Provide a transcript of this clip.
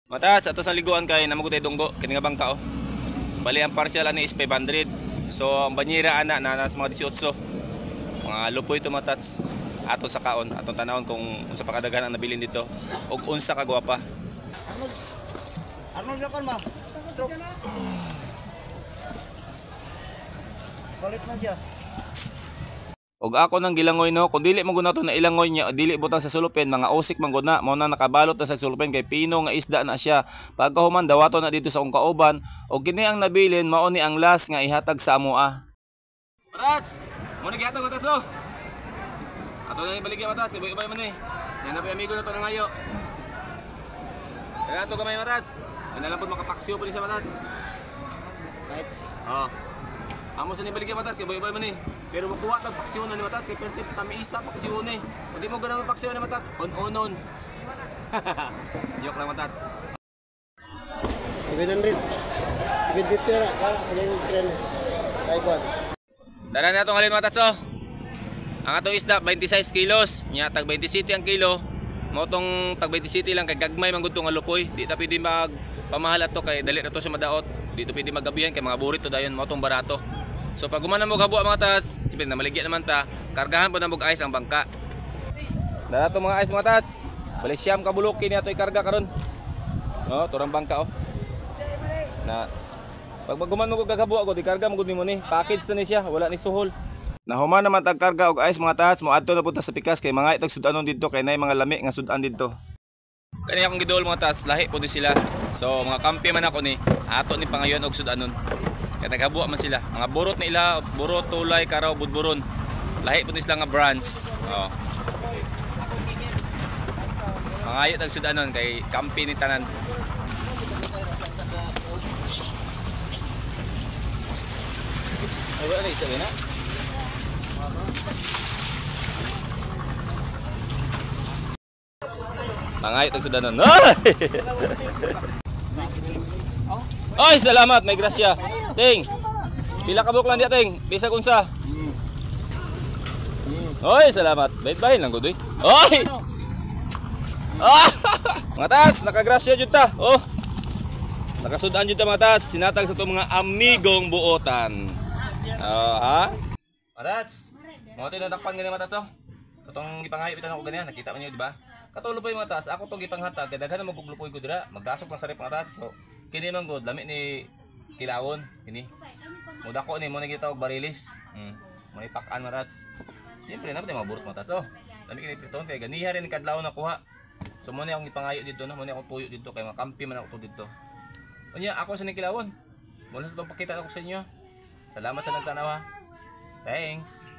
Matats, ato sa liguan kay namugod tay dunggo kini nga bangka oh. Bali ang partial ani is 500. So ang banyera ana na nasa mga 18. Mga lupoy to, matats. Ato sa kaon, atong tanawon kung unsa pa kadaghan ang nabilin dito ug unsa ka gwapa. Arnold. Arnold na kon ma. Stroke. Balik man siya. Og ako nang gilangoy no, kung dili mo gud nato na ilangoy niya, dili butang sa sulupin, mga usik man gud na, mao na nakabalot na sa sulupin kay pino nga isda na siya. Pagkahuman dawato na dito sa akong kauban, og kini ang nabilin mao ni ang last nga ihatag sa amoa. Rats, mo na gihatag matats oh. Ato na ni baligya matats, ubay-ubay man ni. Yan na pa amigo na to na ngayo. Kaya ato gamay matats. Ano lang pud makapaksiw po ni sa matats. Right. Oh. Amo sa ni baligya matats, kay ubay-ubay man ni. Pero makuha tag paksiw na ni matats kay perti tami isa paksiw ni. Kung di mo ganahan paksiw ni matats, on-onon. Joke lang matats. 700. 750 na. 700. Taiwan. Dara na itong alin matats oh. Ang atong isda 26 kilos, nya tag 27 ang kilo. Mao tong tag 27 lang kay gagmay man gud to nga lupoy. Di ta pwede mag pamahal ato kay dali na to siya madaot. Di to pwede magabihan kay mga burit to dayon, mao tong barato. So pag gumana mo gabua mga tats, siyempre namaligya naman ta, kargahan po na mo ice ang bangka. Dara to mga ice mga tats. Bali 9 ka bulok kini ato ikarga karon. No, turang bangka oh. Na pag maguman mo gagabuwa ko, di karga mo gud nimo ni. Package na ni siya, wala ni suhol. Nahuman naman tag karga og ice mga tats, mo adto na punta sa pikas kay mga itog sudanon didto kay nay mga lami nga sudan didto. Kani akong giduol mga tats, lahi po di sila. So mga kampi man ako ni, ato ni pangayon og sudanon. Kay naghabuwa man sila. Mga burot na ila, burot, tulay, karaw, budburon. Lahi po ni sila nga branch. Oh. Mga ayo tag sudanon kay kampi ni tanan. Ay, wala na isa na. Mga itong sudanon. Ay! Ay, salamat, may grasya. Ting. Pila ka buok lang diya, Ting? Bisag unsa? Oy, salamat. Bye-bye lang gud oy. Oy! Ah! Mga tats, nakagrasya jud ta. Oh. Nakasudan jud ta mga tats, sinatag sa itong mga amigong buotan. Oh, ha? Mga tats, mga tinadakpan gani mga tats oh. Katong gipangayo bitan ako ganyan, nakita man niyo di ba? Katulo pa yung mga tats, ako tong gipanghatag kay daghan na maguglupoy ko dira, magdasok lang sa rep mga tats. So, kini man gud, lami ni kilawon kini. Mudako ni mo ni gitawag barilis. Mo ni pakan mga tats. Siyempre na mga burot mga tats oh. Lami kini priton kay ganiha rin kadlaw na kuha. So mo ni akong gipangayo dito no, mo ni akong tuyo dito kay mga kampi man ako to dito. Unya ako sa ni kilawon. Mo na sa tong pakita ako sa inyo. Salamat sa nagtanaw ha. Thanks.